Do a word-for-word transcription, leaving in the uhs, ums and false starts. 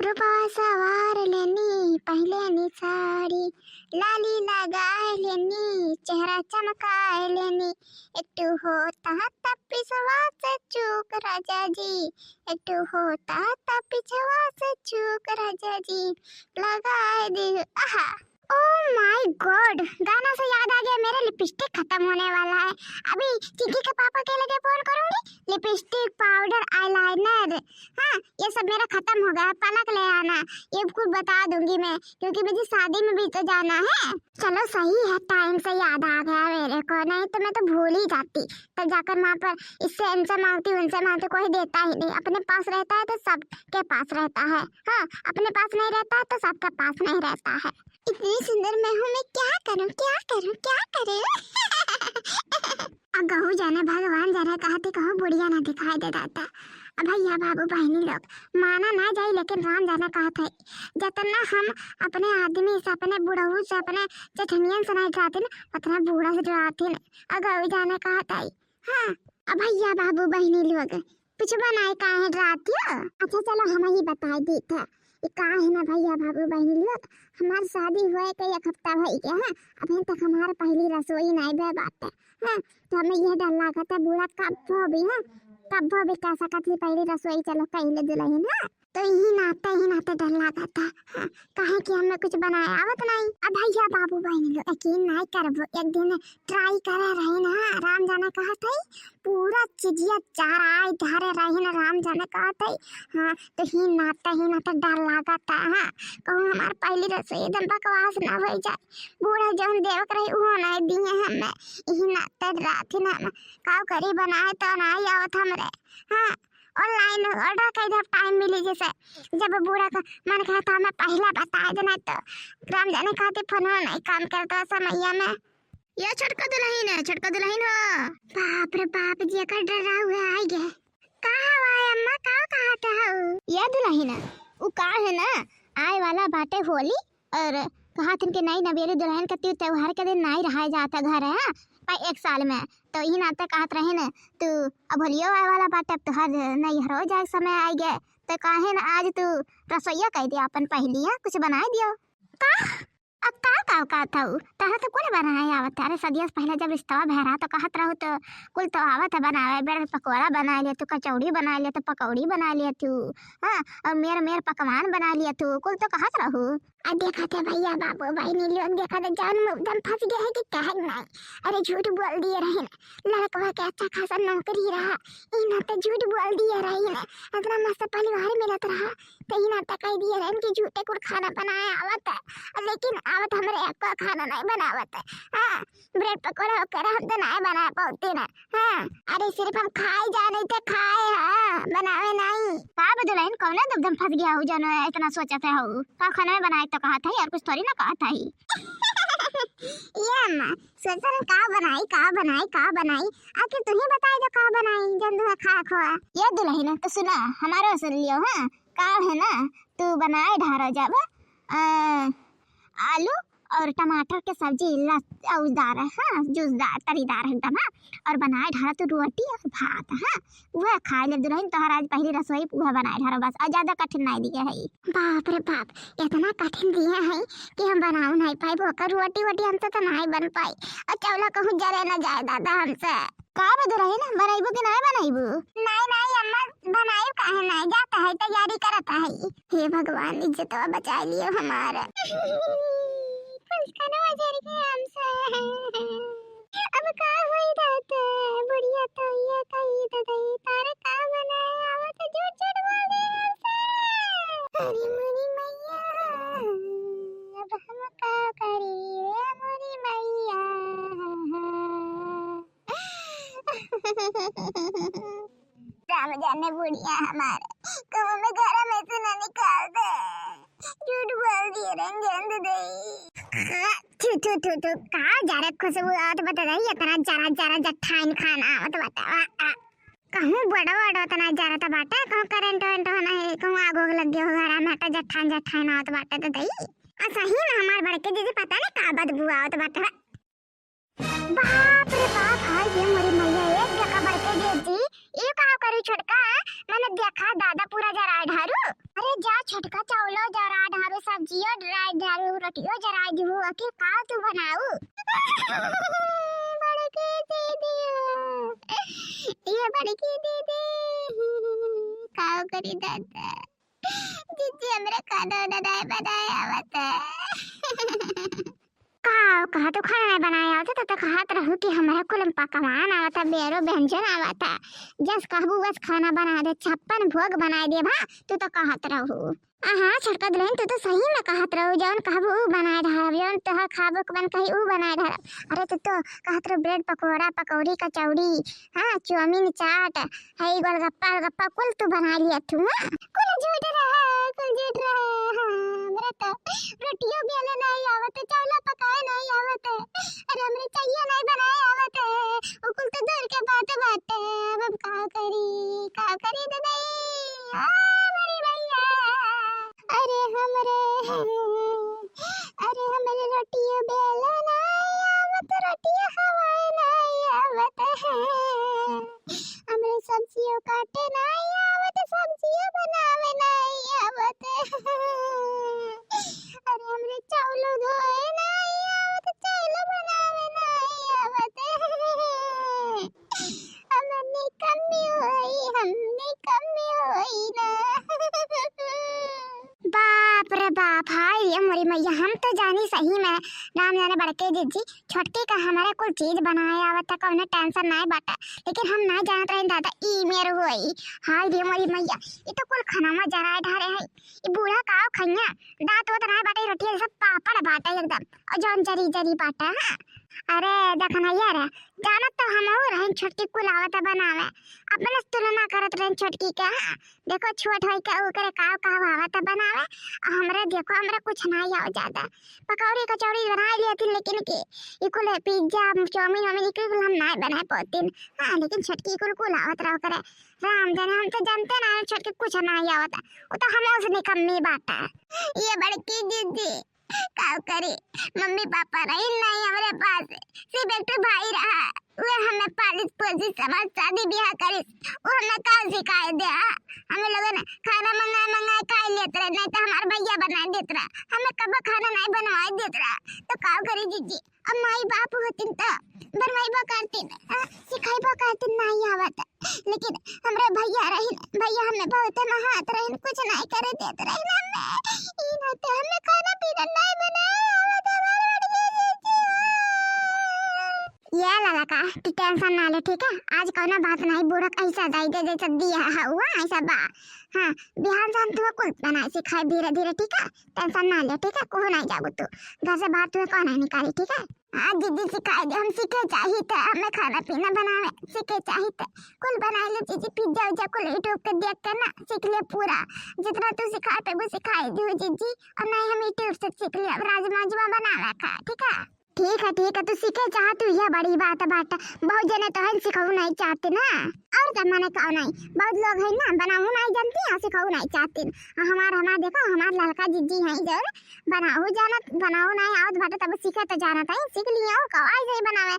रूपवा सवार लेनी, पहले नी साड़ी, लाली लगाए लेनी, चेहरा चमकाए लेनी। एक ठो होता तब पिछवा से चूक राजा जी, एक ठो होता तब पिछवा से चूक राजा जी, लगाए दे। आहा, Oh my God, गाना से याद आ गया, मेरा लिपस्टिक खत्म होने वाला है। अभी चिंकी के पापा के लगे फोन करूंगी, लिपस्टिक, पाउडर, आईलाइनर, हाँ, ये सब मेरा खत्म हो गया, पलक ले आना, ये खुद बता दूंगी मैं, क्योंकि मुझे शादी में भी तो जाना है। चलो सही है, टाइम से याद आ गया मेरे को, नहीं तो मैं तो भूल ही जाती। तब जाकर वहाँ पर इससे इनसे मांगती, उनसे मांगती, कोई देता ही नहीं। अपने पास रहता है तो सबके पास रहता है, हाँ, अपने पास नहीं रहता है तो सबके पास नहीं रहता है। इतनी सुंदर मैं हूँ, मैं क्या करूँ, क्या करूँ, क्या करूँ? अगहू जाने भगवान जाने कहा थे, कहूँ बुढ़िया ना दिखाई दे दाता। अब भैया बाबू बहनी लोग, माना ना जाए लेकिन राम जाने कहा थे, जितना हम अपने आदमी से, अपने बुढ़ऊ से, अपने चचनियन से नहीं डराते ना, उतना बूढ़ा से डराते ना। अगहू जाने कहा था, हाँ, अब भैया बाबू बहनी लोग, कुछ बनाए काहे रात हो? अच्छा चलो हम ही बताए देत है। ई का है ना भैया बाबू बहनी लोग, हमार शादी हुए के एक हफ्ता भई गया है, अभी तक हमार पहली रसोई नहीं भय बाटे। हाँ, तो हमें यह डर लागत है बूढ़ा कब भी, हाँ, कब भी कह सकत ही पहली रसोई चलो कइले दुलहिन, हाँ। तो इही नाते, इही नाते डर लागत है, हाँ, काहे कि हमें कुछ बनाए आवत नहीं। अब भैया बाबू बहनी लोग यकीन नहीं करबो, एक दिन ट्राई करे रहे ना, राम जाने कहा था, पूरा चिजिया चार आए धारे रहे ना, राम जाने कहा था। हाँ, तो ही नाते, ही नाते डर लागत है, हाँ, कहूँ हमार पहली रसोई एकदम बकवास ना हो जाए। बूढ़ा जौन देवक रही वो नहीं दिए हमें, इही नाते रात ही ना हम का करी, बनाए तो नहीं आवत हमरे। हाँ, ऑनलाइन ऑर्डर कर दे, टाइम मिली जैसे, जब बूढ़ा का मन कहता हमें पहला बता देना तो राम जाने कहते फोन नहीं काम करता समैया में। ये छोटका दुलहिन है, छोटका दुलहिन हो। बाप रे बाप, जेकर डरा हुआ आई गए। का हवा है अम्मा, का कहत हऊ? ये दुलहिन, उ का है ना, आए वाला बाटे होली और कहा थिन कि नई नवेली दुलहिन के त्योहार के दिन नाई रहाए जाता घर है, हाँ, पर एक साल में। तो इही नाते कहत रहे न, तू अब होलियो आए वाला बाटे, अब तोहर नैहरो जाए समय आइ गए, तो काहे न आज तू रसोइया कइ दिया अपन पहली, हाँ, कुछ बनाए दियो। का? अब का, का, का था उ? तहरा तो कुल बनाए आवत है। अरे सदिया से पहले जब रिश्तवा भय रहा तो कहत रहू तो कुल तो आवत है बनावे, ब्रेड पकौड़ा बनाए लिया तू, कचौड़ी बनाए लिया तू, पकौड़ी बनाए लिया तू, हाँ, और मेर मेर पकवान बनाए लिया तू, कुल तो कहत रहू। आ देखत है भैया बाबू बहिनी लोग, देखत है जौन मुद्दम फंस गया है कि कहे नहीं। अरे झूठ बोल दिए रहे न, लड़कवा के अच्छा खासा नौकरी रहा, ई नाते झूठ बोल दिए रहे न, इतना मस्त परिवार मिलत रहा, तो ई नाते कह दिए रहे कि झूठे कुल खाना बनाए आवत है, लेकिन आवत हमरे एको खाना नहीं बनावत है। हाँ, ब्रेड पकौड़ा वगैरह हम तो नहीं बना पाते ना। हाँ, अरे सिर्फ हम खाए जाने थे, खाए, हाँ, बनावे नहीं। का बे दुलहिन, कौने दबदम फंस गया हो जौन इतना सोचत है हो? का खाना में बनाए तो कहा था ही, और कुछ थोड़ी ना कहा था ही। ये अम्मा, सोचत रहे का बनाई, का बनाई, का बनाई, आखिर तू ही बताए दो का बनाई, जौन तुम्हें खा खोआ। ये दुलहिन, तो सुना, हमारो सुन लियो, हाँ, का है ना, तू बनाए ढारो जब, अ, आलू और टमाटर के सब्जी, लस-, औजदार, हाँ, जूसदार, तरीदार एकदम, हाँ। और बनाए ढारा तू रोटी और भात, हाँ, वह खाए ले दुलहिन, तोहर आज पहली रसोई वह बनाए ढारा बस, और ज्यादा कठिन नहीं दिए है। बाप रे बाप, इतना कठिन दिए है कि हम बनाओ नहीं पाए, ओकर रोटी वोटी हमसे तो नहीं बन पाई, और चौला कहूँ जरे न जाए दादा हमसे। का बे दुलहिन, बनइबू कि नाय बनइबू? नाय, नाय अम्मा, बनाइब काहे नाय, जात है, तैयारी करत है। हे भगवान, इज्जतवा बचाए लियो हमार। कुल कनवा झर के हमसे। अब का होई दादा, बुढ़िया तो ये कही तो दई, तारे का बनाए, आवत झूठ झूठ बोल दे हमसे। अरे मोरी मैया, अब हम का करी रे मोरी मैया। राम जाने बुढ़िया हमारे, कहूँ में घर में से न निकाल दे। झूठ बोल दिए रंजन दे। थू, थू, थू, थू, का जरा खुशबू आवत बता दे, इतना जरा, जरा जठाइन खाना आवत बता। आ, आ। कहूँ बड़ा, बड़ा इतना जरा तो बाटे, कहूँ करंट वरंट होना है, कहूँ आग उग लग गया हो घर में, हटा जठाइन, जठाइन आवत बाटे तो दई। आ सही में हमार बड़के दीदी पता नहीं का बदबू आवत बाटे। बाप रे बाप, हाय गे मोरी मैया, एक देखा बड़के दीदी, ई का करी छोटका, मैंने देखा दादा पूरा जराए ढारू। अरे जा छोटका, चाउलो जराइ डारू, सब्जियो जराइ डारू, रोटियो जराइ दिहू, आखिर का तू बनाऊ? बड़की दीदी, ये बड़की दीदी, का करी दादा, जिज्जी हमरे खाना उना नाई बनाए आवत है। का कहा तू खाना नाई बनाए आवत है, तू तो कहत रहू कि हमरा कुल पकवान आवत है, बेरो व्यंजन आवत है, जस कहबू बस खाना बना दे, छप्पन भोग बनाए देब, हाँ, तू तो कहत रहू। हाँ छोटका दुलहिन, तू तो सही में कहत रहू, जौन कहबू ऊ बनाए धरब, जौन तोहर खाबो के मन कही ऊ बनाए धरब। अरे तू तो कहत रहू ब्रेड पकौड़ा, पकौड़ी, कचौड़ी, हाँ, चाउमीन, चाट, है गोलगप्पा, गोलगप्पा कुल तू बनाइ लिया तू, हाँ? कुल झूठ रहा, कुल झूठ रहा, हाँ, हमरा तो रोटियो बेले नाई आवत, चाउला पकाए नाई आवत, अरे हमरे चाइयो नाई बनाए आवत, उ कुल तो दूर के बात बाटे, अब हम का करी, का करी दीदी, ओ मेरी मैया, अरे हमरे, अरे हमरे रोटियो बेले नाई आवत, रोटियो हवाए नाई आवत है। हमरे सब्जियो काटे नाई आवत, सब्जियो बनावे नाई आवत। अरे हमरे चाउलो धोए नाई आवत, चाउलो बनावे नाई आवत। हम निकम्मी होई, हम निकम्मी होई ना। बाप रे बाप, हाय रे मोरी मैया, हम तो जानी सही में, नाम जाने बड़के जिज्जी, छोटकी का हमारे कुल चीज बनाए आवत है, कौनो tension नाई बाटे, लेकिन हम नाई जानत रही दादा, ई मेर होई। हाय रे मोरी मैया, ई तो कुल खाना में जराए ढारे है, ई बूढ़ा काव खइया, दांत वोत नाई बाटे, रोटिया सब पापड़ बाटे एकदम, और जौन जरी जरी बाटे, हाँ। अरे देखनैया रे, जानत तो हमहू रहन छोटकी कुल आवत है बनावे, अपने से तुलना करत रहन छोटकी के, हाँ। देखो छोट होई के ओकरे काव काव आवत है बनावे, आ हमरे देखो, हमरे कुछ नाई आव ज्यादा। पकौड़ी कचौड़ी बनाए लियथिन, लेकिन के ई कुल पिज्जा, चाउमीन वाउमीन ई कुल हम नाई बनाए पौतिन। हाँ, लेकिन छोटकी कुल कुल आवत रहो करे। राम जाने, हम तो जानते ना, छोटकी कुछ नाई आवत है। वो तो हमसे निकम्मी बाटे। ये बड़की जिज्जी, का करी, मम्मी पापा रही नाई हमरे पास, सिर्फ एक ठो भाई रहा, उहे हमें पालिस पोसिस, हमार शादी बियाह करिस, उ हमें का सिखाए दे, हाँ? हमें लोगन खाना मंगाए मंगाए खाए लेत रहे, नाई तो हमार भैया बनाए देत रहा, हमें कबो खाना नाई बनवाए देत रहा, तो का करी जिज्जी? अब माई बाप होतिन त बनवाइबो करतिन, हाँ, सिखाइबो करतिन, नाई आवत। लेकिन हमरे भैया रहिन, भैया हमें बहुते महात रहिन, कुछ नाई करे देत रहिन हमें। ई नाते हमें खाना पीना नाई बनाए आवत, हमार बड़की जीजी। ये लाला का, तू tension ना ले, ठीक है? आज कौनो बात नाई, बूढ़ा कैसा जाई दे जैसा दिया है हुआ, ऐसा बा। हाँ, बिहान से हम तुहे कुल बनाए सिखाए धीरे धीरे, ठीक है? Tension ना ले, ठीक है? कहूँ नाई जाबू तू। घर से बाहर तुहे कौन नाई निकाली, ठीक है? हाँ, जिज्जी सिखाए दे, हम सीखे चाहित है, हमें खाना पीना बनावे सीखे चाहित है। कुल बनाए ले जिज्जी, पिज्जा उज्जा कुल YouTube पे देख के ना सीख ले पूरा। जितना तू सिखाए पेबू सिखाए दियो जिज्जी, और नाई हम YouTube से सीख ले, अब राजमा उजमा बनावे का, ठीक है? ठीक है, ठीक है, तू सीखे चाहत हू, यह बड़ी बात बाटे। बहुत जने तो है सिखाऊ नाई चाहते ना। और का माने का नाई, बहुत लोग है ना बनाऊ नाई जानती और सिखाऊ नाई चाहते। और हमार, हमार देखो, हमार ललका जिज्जी है जो बनाऊ जानत, बनाऊ नाई आवत बाटे, तब सीखे तो जानत है, सीख लिए और का आई जाई बनावे।